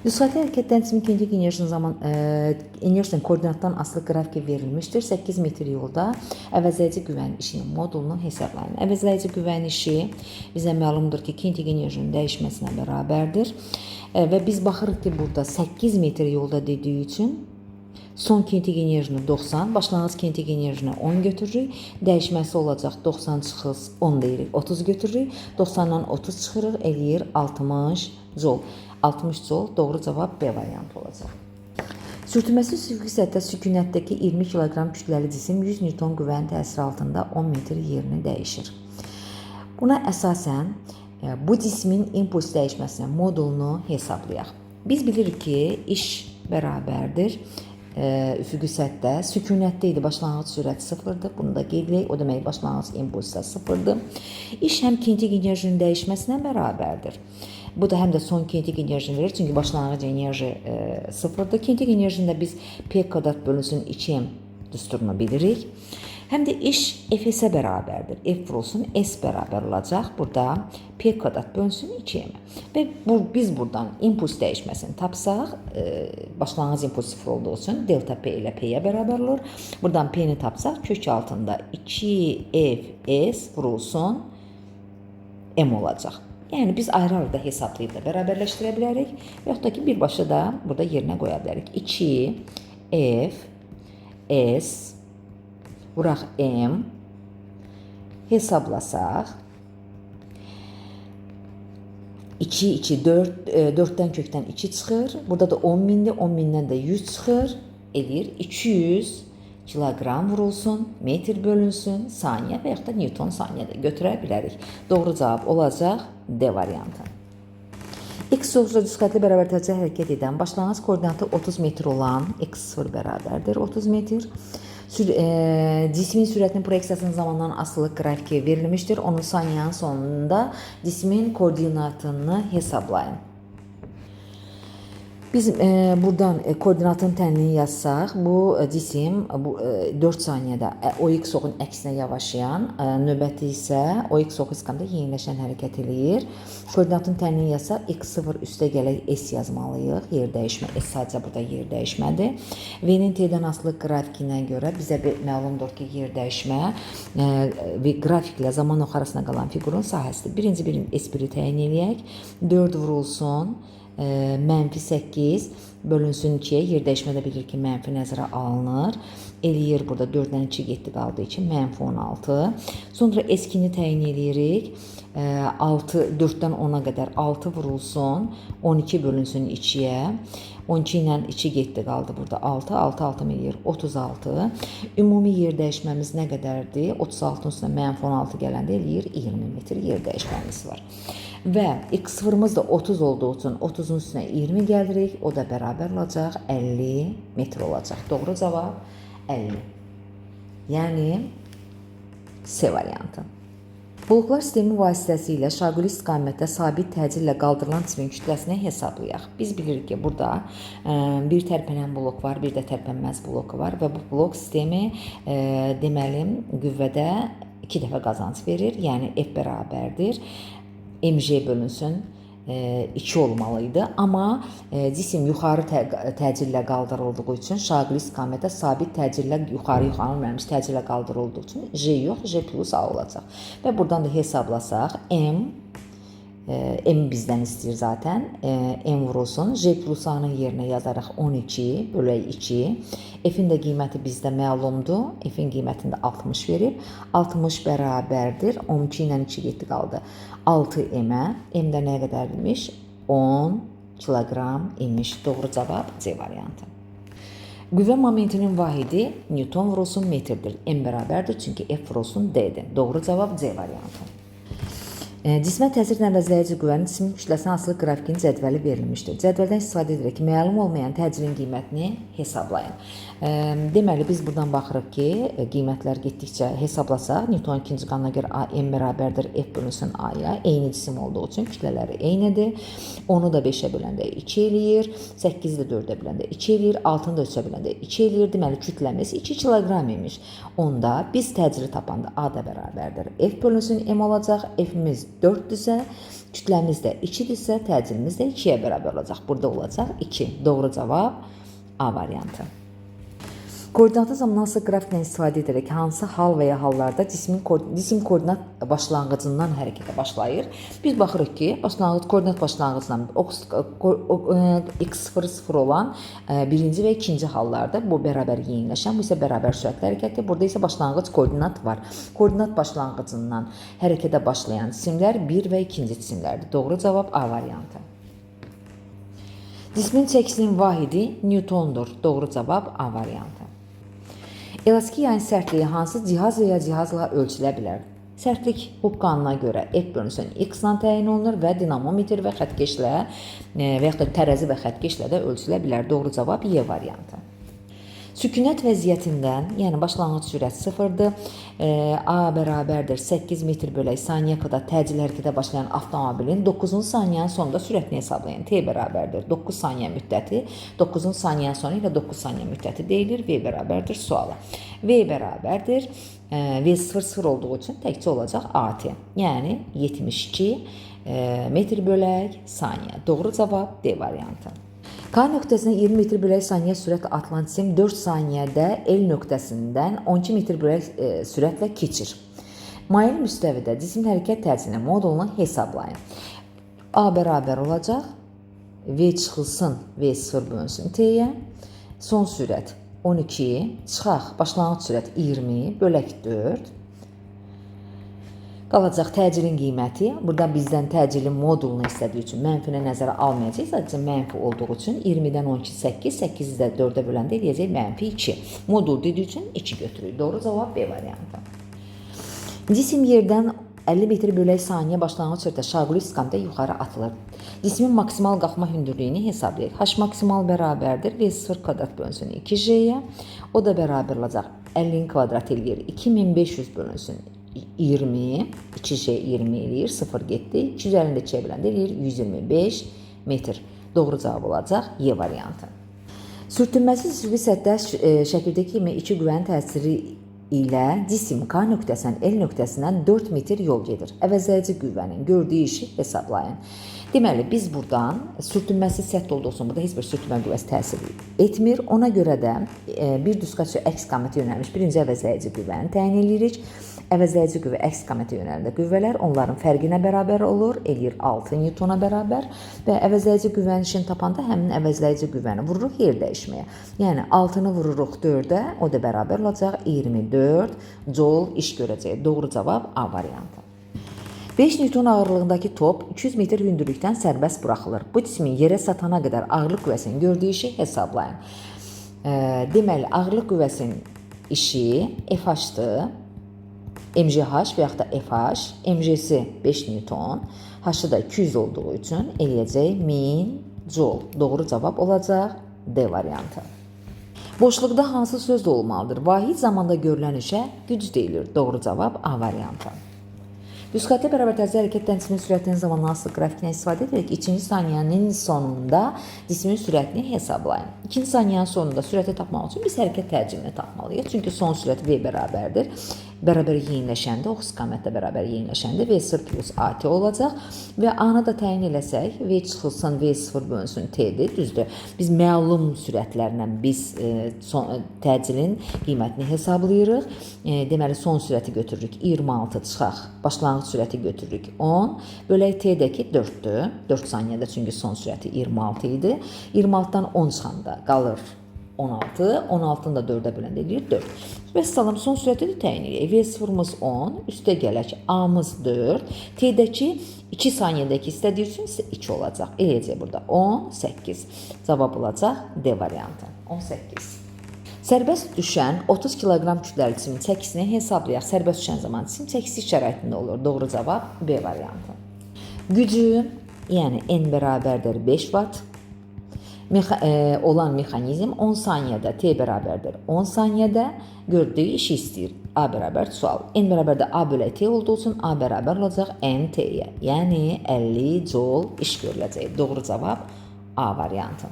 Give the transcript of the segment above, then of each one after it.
Düzxətti hərəkətdən cismin kinetik enerjisinin zaman enerjisinin koordinatdan asılı qrafiki verilmişdir. 8 metr yolda əvəzləyici qüvvənin işinin modulunu hesablayın. Əvəzləyici qüvvənin işi bizə məlumdur ki, kinetik enerjinin dəyişməsinə bərabərdir. Və biz baxırıq ki, burada 8 metr yolda dediyi üçün son kinetik enerjini 90, başlanğıc kinetik enerjini 10 götürürük. Dəyişməsi olacaq 90 çıxır, 10 deyirik, 30 götürürük. 90-dan 30 çıxırıq, eləyir 60 joule. 60 joule doğru cavab B variantı olacaq. Sürtünməsi üfüqi səthdə sükunətdəki 20 kiloqram kütləli cisim 100 Newton qüvvənin təsiri altında 10 metr yerini dəyişir. Buna əsasən bu cismin impuls dəyişməsinin modulunu hesablayaq. Biz bilirik ki, iş bərabərdir üfüqi səthdə sükunətdə idi, başlanğıc sürət sıfırdır. Bunu da qeyd edək. O demək başlanğıc impuls da sıfırdır. İş həm kinetik enerjinin dəyişməsinə bərabərdir. Bu da həm də son kinetik enerjini verir. Çünki başlanğıc enerji sıfırdır. Kinetik enerjini də biz P kvadrat bölünsün 2M düsturunu bilirik. Həm də iş Fs-ə bərabərdir. F vurulsun S bərabər olacaq. Burada P kvadrat bölünsün 2M. Və biz buradan impuls dəyişməsini tapsaq, başlanğıc impuls sıfır olduğu üçün delta P ilə P-yə bərabər olur. Buradan P-ni tapsaq, kök altında 2Fs vurulsun M olacaq. Yəni biz ayrı-ayrı da hesablayıb da bərabərləşdirə bilərik və yaxud da ki, birbaşa da burada yerinə qoya bilərik. 2 F S vuraq M hesablasaq 2, 2, 4, 4-dən kökdən 2 çıxır. Burada da 10 mindir. 10 mindən də 100 çıxır. Eləyir 200 kiloqram vurulsun, metr bölünsün, saniyə və yaxud da Newton saniyə də götürə bilərik. Doğru cavab olacaq D variantı. X üzrə düzxətli bərabər təcə hərəkət edən başlanğıc koordinatı 30 metr olan x0 bərabərdir 30 metr. Cismin sürətinin proyeksiyasının zamandan asılı qrafiki verilmişdir. Onun saniyənin sonunda cismin koordinatını hesablayın. Biz buradan koordinatın tənliyini yazsaq, bu cisim bu 4 saniyədə OX oxun əksinə yavaşlayan, növbəti isə OX oxu istiqamətində yeniləşən hərəkət eləyir. Koordinatın tənliyini yazsaq, x0 üstə gələk S yazmalıyıq. Yer dəyişmə, S sadəcə burada yer dəyişmədir. V-nin T-dən asılı qrafikinə görə bizə bir məlumdur ki, yer dəyişmə və qrafiklə zaman oxu arasında qalan fiqurun sahəsidir. Birinci bir S1-i təyin eləyək. 4 vurulsun. Mənfi 8 bölünsün 2-yə. Yer dəyişmədə bilir ki, mənfi nəzərə alınır. Eləyir burada 4-dən 2 getdi qaldı 2, mənfi 16. Sonra S2-ni təyin eləyirik. 6, 4-dən 10-a qədər 6 vurulsun, 12 bölünsün 2-yə. 12 ilə 2 getdi qaldı burada 6, 6, 6 eləyir 36. Ümumi yer dəyişməmiz nə qədərdir? 36-nın üstünə mənfi 16 gələndə eləyir 20 metr yer dəyişməmiz var. Və x0-ımız da 30 olduğu üçün 30-un üstünə 20 gəlirik. O da bərabər olacaq 50 metr olacaq. Doğru cavab 50. Yəni C variantı. Bloklar sistemi vasitəsilə şaquli istiqamətdə sabit təcillə qaldırılan cismin kütləsini hesablayaq. Biz bilirik ki, burada bir tərpənən blok var, bir də tərpənməz blok var və bu blok sistemi deməli qüvvədə 2 dəfə qazanc verir. Yəni F bərabərdir MJ bölünsün 2 olmalıydı. Amma cisim yuxarı təcillə qaldırıldığı üçün şaquli istiqamətdə sabit təcillə yuxarı vermiş təcillə qaldırıldığı üçün J yox, J plus A olacaq. Və buradan da hesablasaq M bizdən istəyir zaten. M vurulsun. J plus A-nın yerinə yazaraq 12 bölək 2. F-in də qiyməti bizdə məlumdur. F-in qiymətini də 60 verib. 60 bərabərdir. 12 ilə 2 getdi qaldı. 6 M-ə. M də nə qədərmiş? 10 kiloqram imiş. Doğru cavab C variantı. Qüvvə momentinin vahidi Newton vurulsun metrdir. M bərabərdir çünki F vurulsun D-dir. Doğru cavab C variantı. Cismə təsir əvəzləyici qüvvənin cismin kütləsinə asılı qrafikinin cədvəli verilmişdir. Cədvəldən istifadə edərək məlum olmayan təcilin qiymətini hesablayın. Deməli, biz buradan baxırıq ki, qiymətlər getdikcə hesablasaq, Newton ikinci qanuna görə A M bərabərdir F bölünsün A-ya. Eyni cisim olduğu üçün kütlələri eynidir. 10-u da 5-ə böləndə 2 eləyir, 8-i də 4-ə böləndə 2 eləyir, 6-nı da 3-ə böləndə 2 eləyir. Deməli, kütləmiz 2 kiloqram imiş. Onda biz təcili tapanda A da bərabərdir. F bölünsün M olacaq. F-imiz 4-dürsə, kütləmiz də 2-dirsə, təcilimiz də 2-yə bərabər olacaq. Burada olacaq 2. Doğru cavab A variantı. Koordinatlı zamanla qrafikdən istifadə edərək hansı hal və ya hallarda cisim koordinat başlanğıcından hərəkətə başlayır? Biz baxırıq ki, koordinat başlanğıcından x0 0 olan birinci və ikinci hallarda bu bərabər yeniləşən, bu isə bərabər sürətli hərəkətdir. Burada isə başlanğıc koordinat var. Koordinat başlanğıcından hərəkətə başlayan cisimlər 1 və ikinci cisimlərdir. Doğru cavab A variantı. Cismin çəkisinin vahidi Newtondur. Doğru cavab A variantı. Elastiki yayın sərtliyi hansı cihaz və ya cihazla ölçülə bilər? Sərtlik Hooke qanununa görə F bölünsün X ilə təyin olunur və dinamometr və xəttkeşlə və yaxud da tərəzi və xəttkeşlə də ölçülə bilər. Doğru cavab Y variantı. Sükunət vəziyyətindən, yəni başlanğıc sürət 0-dır. A bərabərdir 8 metr bölək saniyə qədər təcil hərəkətə başlayan avtomobilin 9-cu saniyənin sonunda sürətini hesablayın. T bərabərdir 9 saniyə müddəti, 9-cu saniyənin sonu ilə 9 saniyə müddəti deyilir. V bərabərdir suala. V bərabərdir V 0 0 olduğu üçün təkcə olacaq AT. Yəni 72 metr bölək saniyə. Doğru cavab D variantı. K nöqtəsinə 20 metr bölək saniyə sürətlə atılan cisim 4 saniyədə L nöqtəsindən 12 metr bölək sürətlə keçir. Mail müstəvidə cismin hərəkət tərzinin modulunu hesablayın. A bərabər olacaq. V çıxılsın, V0 bölünsün T-yə. Son sürət 12, çıxaq başlanğıc sürət 20 bölək 4. Qalacaq təcilin qiyməti. Burada bizdən təcilin modulunu istədiyi üçün mənfini nəzərə almayacaq. Sadəcə mənfi olduğu üçün 20-dən 12 8, 8-i də 4-ə böləndə eləyəcək mənfi 2. Modul dediyi üçün 2 götürürük. Doğru cavab B variantı. Cisim yerdən 50 metr bölək saniyə başlanğıc sürətlə şaquli istiqamətdə yuxarı atılır. Cismin maksimal qalxma hündürlüyünü hesablayaq. H maksimal bərabərdir V0 kvadrat bölünsün 2J-yə. O da bərabər olacaq 50-nin kvadratı eləyir 2500 bölünsün 20, 2J 20 eləyir, 0 getdi. 250-ni də 2-yə böləndə eləyir 125 metr. Doğru cavab olacaq Y variantı. Sürtünməsiz süvi səthdə şəkildəki kimi iki qüvvənin təsiri ilə cisim K nöqtəsindən L nöqtəsinə 4 metr yol gedir. Əvəzləyici qüvvənin gördüyü işi hesablayın. Deməli, biz buradan sürtünməsiz səth olduğu üçün burada heç bir sürtünmə qüvvəsi təsir etmir. Ona görə də bir düz xətt əks istiqamətə yönəlmiş birinci əvəzləyici qüvvəni təyin edirik. Əvəzləyici qüvvə əks istiqamətə yönəlində qüvvələr onların fərqinə bərabər olur, eləyir 6 Newtona bərabər və əvəzləyici qüvvənin işini tapanda həmin əvəzləyici qüvvəni vururuq yer dəyişməyə. Yəni 6-nı vururuq 4-ə, o da bərabər olacaq 24 joule iş görəcək. Doğru cavab A variantı. 5 Newton ağırlığındakı top 200 metr hündürlükdən sərbəst buraxılır. Bu cismin yerə satana qədər ağırlıq qüvvəsinin gördüyü işi hesablayın. Deməli, ağırlıq qüvvəsinin işi FH-dır. MGH və yaxud da FH, MG-si 5 Newton, H-ı da 200 olduğu üçün eləyəcək 1000 joule. Doğru cavab olacaq D variantı. Boşluqda hansı söz olmalıdır? Vahid zamanda görülən işə güc deyilir. Doğru cavab A variantı. Düz xəttə bərabər təzə hərəkətdən cismin sürətinin zamanla asılı qrafikindən istifadə edərək ikinci saniyənin sonunda cismin sürətini hesablayın. İkinci saniyənin sonunda sürəti tapmaq üçün biz hərəkət təcilini tapmalıyıq. Çünki son sürət V bərabərdir. Bərabər yeniləşəndə, ox istiqamətdə bərabər yeniləşəndə V0 plus AT olacaq və A-nı da təyin eləsək, V çıxılsın V0 bölünsün T-dir, düzdür. Biz məlum sürətlərlə biz son təcilin qiymətini hesablayırıq. Deməli, son sürəti götürürük 26 çıxaq, başlanğıc sürəti götürürük 10, bölək T-dəki 4-dür. 4 saniyədə çünki son sürəti 26 idi. 26-dan 10 çıxanda qalır 16, 16-nı da 4-ə böləndə eləyir 4. Vəssalam, son sürəti də təyin eləyək. V0-mız 10, üstə gələk A-mız 4, T-dəki 2 saniyədəki istədiyi üçün isə 2 olacaq. Eləyəcək burada 18. Cavab olacaq D variantı. 18. Sərbəst düşən 30 kiloqram kütləli cismin çəkisini hesablayaq. Sərbəst düşən zaman cisim çəkisi şəraitində olur. Doğru cavab B variantı. Gücü, yəni N bərabərdir 5 watt. Olan mexanizm 10 saniyədə T bərabərdir 10 saniyədə gördüyü işi istəyir. A bərabər sual. N bərabər də A bölək T olduğu üçün A bərabər olacaq NT-yə. Yəni 50 joule iş görüləcək. Doğru cavab A variantı.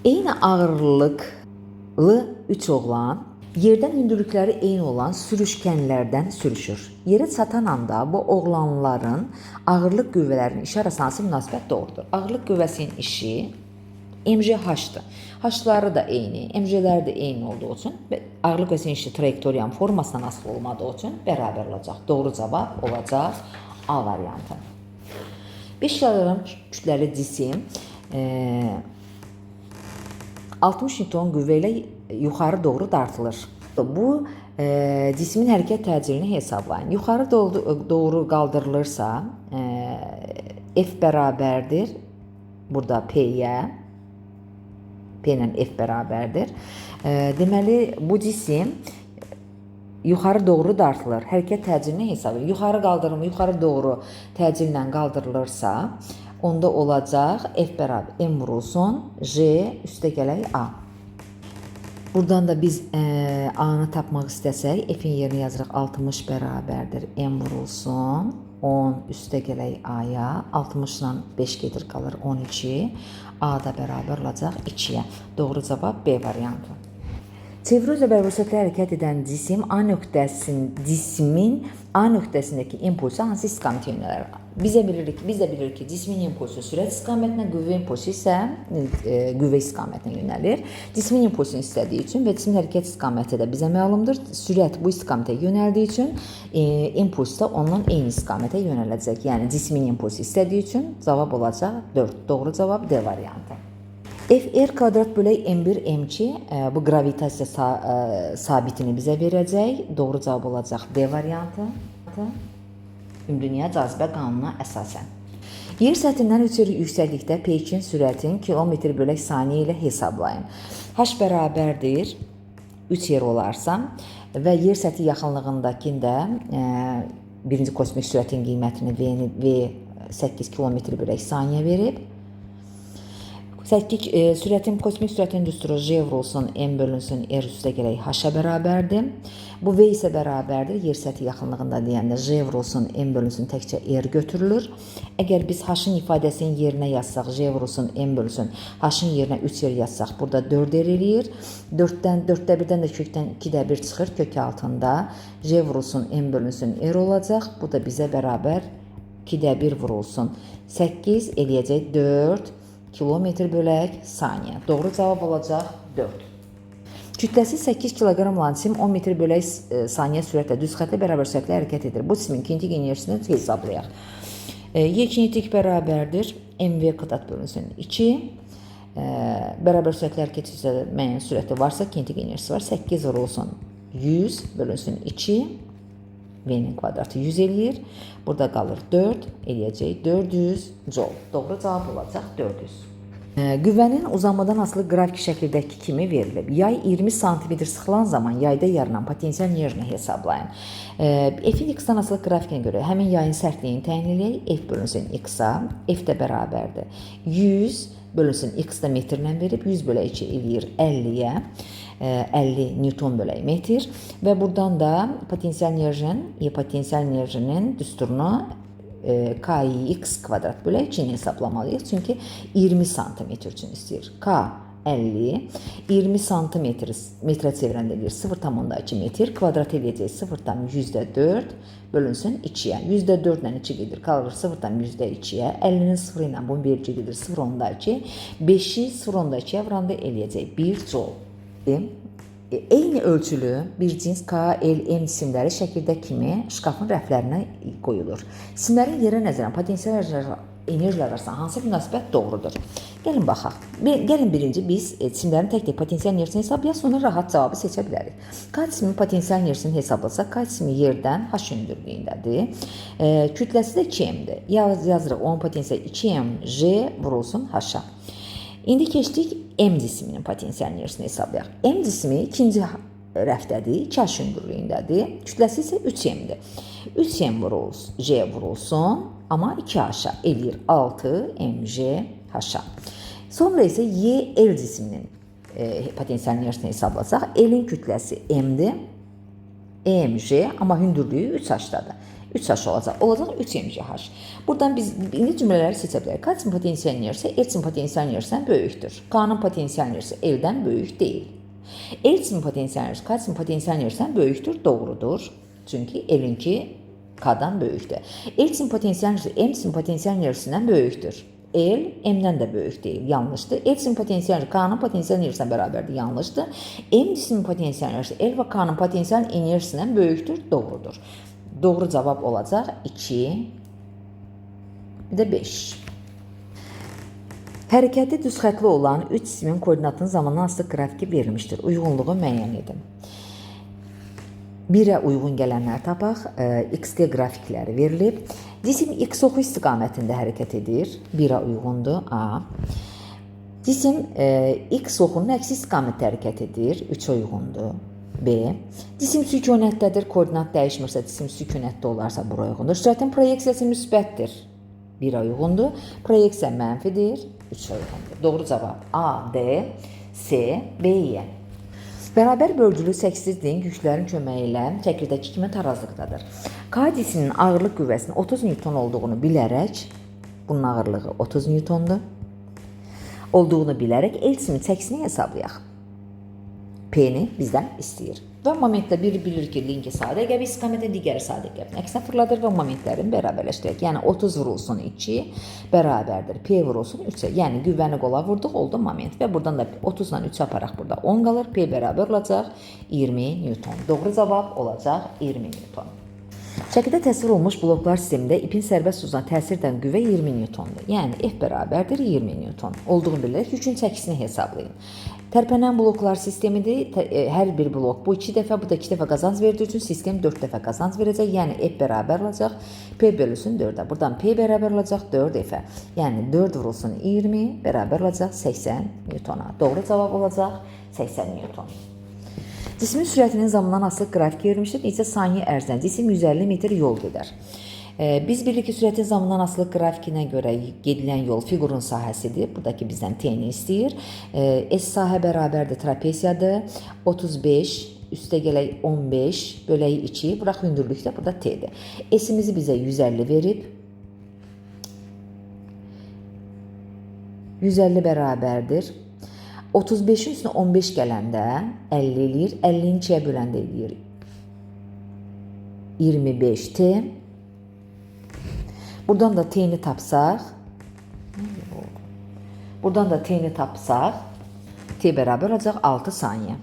Eyni ağırlıqlı 3 oğlan Yerdən hündürlükləri eyni olan sürüşkənlərdən sürüşür. Yerə çatan anda bu oğlanların ağırlıq qüvvələrinin işi arasında hansı münasibət doğrudur? Ağırlıq qüvvəsinin işi MGH-dır. H-ları da eyni, MG-ləri də eyni olduğu üçün və ağırlıq qüvvəsinin işi trayektoriyanın formasından asılı olmadığı üçün bərabər olacaq. Doğru cavab olacaq A variantı. 5 kiloqram kütləli cisim 60 Newton qüvvə ilə yuxarı doğru dartılır. Bu cismin hərəkət təcilini hesablayın. Yuxarı doğru qaldırılırsa, F bərabərdir burada P-yə. P ilə F bərabərdir. Deməli, bu cisim yuxarı doğru dartılır. Hərəkət təcilini hesablayın. Yuxarı qaldırılma, yuxarı doğru təcillə qaldırılırsa, onda olacaq F bərabər M vurulsun J üstə gələk A. Buradan da biz A-nı tapmaq istəsək, F-in yerinə yazırıq 60 bərabərdir M vurulsun 10 üstə gələk A-ya. 60 ilə 5 gedir, qalır 12. A da bərabər olacaq 2-yə. Doğru cavab B variantı. Çevrə üzrə bərabər sürətlə hərəkət edən cisim A nöqtəsinin cismin A nöqtəsindəki impulsu hansı istiqamətə yönəlir? Biz də bilirik ki, cismin impulsu sürət istiqamətinə, qüvvə impulsu isə qüvvə istiqamətinə yönəlir. Cismin impulsunu istədiyi üçün və cismin hərəkət istiqaməti də bizə məlumdur. Sürət bu istiqamətə yönəldiyi üçün impuls da ondan eyni istiqamətə yönələcək. Yəni cismin impulsu istədiyi üçün cavab olacaq 4. Doğru cavab D variantı. F R kvadrat bölək M1 M2 bu qravitasiya sabitini bizə verəcək. Doğru cavab olacaq D variantı. Ümumdünya cazibə qanununa əsasən. Yer səthindən 3 yüksəklikdə P2-nin sürətini kilometr bölək saniyə ilə hesablayın. H bərabərdir 3 yer olarsa və yer səthi yaxınlığındakı də birinci kosmik sürətin qiymətini V 8 kilometr bölək saniyə verib. 8 sürətin kosmik sürətin düsturu J vurulsun M bölünsün R üstə gələk H-a bərabərdir. Bu V isə bərabərdir. Yer səthi yaxınlığında deyəndə J vurulsun M bölünsün təkcə R götürülür. Əgər biz H-ın ifadəsinin yerinə yazsaq, J vurulsun M bölünsün H-ın yerinə 3 R yazsaq, burada 4 R eləyir. 4-dən 4-də 1-dən də kökdən 2-də 1 çıxır. Kök altında J vurulsun M bölünsün R olacaq. Bu da bizə bərabər 2-də 1 vurulsun 8 eləyəcək 4 kilometr bölək saniyə. Doğru cavab olacaq 4. Kütləsi 8 kiloqram olan cisim 10 metr bölək saniyə sürətlə düz xəttə bərabər sürətlə hərəkət edir. Bu cismin kinetik enerjisini hesablayaq. Y kinetik bərabərdir mv kvadrat bölünsün 2. Bərabər sürətlə hərəkət etsə müəyyən sürəti varsa kinetik enerjisi var. 8 vurulsun 100 bölünsün 2. V-nin kvadratı 100 eləyir. Burada qalır 4, eləyəcək 400 joule. Doğru cavab olacaq 400. Qüvvənin uzanmadan asılı qrafik şəkildəki kimi verilib. Yay 20 sm sıxılan zaman yayda yaranan potensial enerjini hesablayın. F-in x-dan asılı qrafikinə görə həmin yayın sərtliyini təyin eləyək. F bölünsün x-a, F də bərabərdir. 100 bölünsün x də metrlə verib, 100 bölə 2 eləyir 50-yə. 50 Newton bölək metr və buradan da potensial enerjinin, E potensial enerjinin düsturunu KX kvadrat bölək 2-ni hesablamalıyıq. Çünki 20 sm üçün istəyir. K 50, 20 sm metrə çevirəndə eləyir 0,2 metr, kvadrat eləyəcək 0,4 bölünsün 2-yə. %4 ilə 2 gedir, qalır 0,2-yə. 50-nin 0 ilə bunun verici gedir 0,2. 5-i 0,2-yə vuranda eləyəcək 1 joule. Eyni ölçülü bir cins K, L, M cisimləri şəkildə kimi şkafın rəflərinə qoyulur. Cisimlərin yerə nəzərən potensial enerjilər arasında hansı münasibət doğrudur? Gəlin baxaq. Gəlin birinci biz cisimlərin tək-tək potensial enerjisini hesablayaq, sonra rahat cavabı seçə bilərik. K cisminin potensial enerjisini hesablasaq, K cismi yerdən H hündürlüyündədir. Kütləsi də 2M-dir. Yazırıq onun potensialı 2M J vurulsun H-a. İndi keçdik M cisminin potensial enerjisini hesablayaq. M cismi ikinci rəfdədir, 2H hündürlüyündədir. Kütləsi isə 3M-dir. 3M vurulsun, J vurulsun, amma 2H-a eləyir 6 mj H-a. Sonra isə Y L cisminin potensial enerjisini hesablasaq, L-in kütləsi M-dir. MJ, amma hündürlüyü 3H-dadır. 3H olacaq. Olacaq 3MJH. Buradan biz indi cümlələri seçə bilərik. K cismin potensial enerjisi L cismin potensial enerjisindən böyükdür. K-nın potensial enerjisi L-dən böyük deyil. L cismin potensial enerjisi K cismin potensial enerjisindən böyükdür, doğrudur. Çünki L-inki K-dan böyükdür. L cismin potensial enerjisi M cismin potensial enerjisindən böyükdür. L M-dən də böyük deyil, yanlışdır. L cismin potensial enerjisi K-nın potensial enerjisinə bərabərdir, yanlışdır. M cismin potensial enerjisi L və K-nın potensial enerjisindən böyükdür, doğrudur. Doğru cavab olacaq 2, bir də 5. Hərəkəti düz xətli olan 3 cismin koordinatının zamandan asılı qrafiki verilmişdir. Uyğunluğu müəyyən edin. 1-ə uyğun gələnləri tapaq. XT qrafikləri verilib. Cisim X oxu istiqamətində hərəkət edir. 1-ə uyğundur. A. Cisim X oxunun əksi istiqamətdə hərəkət edir. 3-ə uyğundur. B. Cisim sükunətdədir. Koordinat dəyişmirsə, cisim sükunətdə olarsa bura uyğundur. Sürətin proyeksiyası müsbətdir. 1-ə uyğundur. Proyeksiya mənfidir. 3-ə uyğundur. Doğru cavab A, D, C, B, Y. Bərabər bölgülü səksizliyin yüklərin köməyi ilə şəkildəki kimi tarazlıqdadır. K cisminin ağırlıq qüvvəsinin 30 Newton olduğunu bilərək, bunun ağırlığı 30 Newtondur, olduğunu bilərək L cismin çəkisini hesablayaq. P-ni bizdən istəyir. Və momentdə biri bilir ki, linki sadə qəb istiqamətə, digəri sadə qəbin əksinə fırladır və momentlərini bərabərləşdirək. Yəni 30 vurulsun 2 bərabərdir. P vurulsun 3-ə. Yəni qüvvəni qola vurduq, oldu moment. Və buradan da 30 ilə 3 aparaq burada 10 qalır. P bərabər olacaq 20 Newton. Doğru cavab olacaq 20 Newton. Şəkildə təsvir olunmuş bloklar sistemində ipin sərbəst uzanan təsir edən qüvvə 20 Newtondur. Yəni F bərabərdir 20 Newton. Olduğunu bilərək yükün çəkisini hesablayın. Tərpənən bloklar sistemidir. Hər bir blok bu 2 dəfə, bu da 2 dəfə qazanc verdiyi üçün sistem 4 dəfə qazanc verəcək. Yəni F bərabər olacaq P bölünsün 4-ə. Buradan P bərabər olacaq 4 F-ə. Yəni 4 vurulsun 20 bərabər olacaq 80 Newtona. Doğru cavab olacaq 80 Newton. Cismin sürətinin zamandan asılı qrafik verilmişdir. Neçə saniyə ərzində cisim 150 metr yol gedər. Biz bilirik ki, sürətin zamandan asılı qrafikinə görə gedilən yol fiqurun sahəsidir. Buradakı bizdən T-ni istəyir. S sahə bərabərdir trapesiyadır. 35 üstə gələk 15 bölək 2. Bura hündürlükdə burada T-dir. S-imizi bizə 150 verib. 150 bərabərdir. 35-in üstünə 15 gələndə 50 eləyir. 50-ni 2-yə böləndə eləyir 25T. Buradan da T-ni tapsaq, buradan da T-ni tapsaq, T bərabər olacaq 6 saniyə.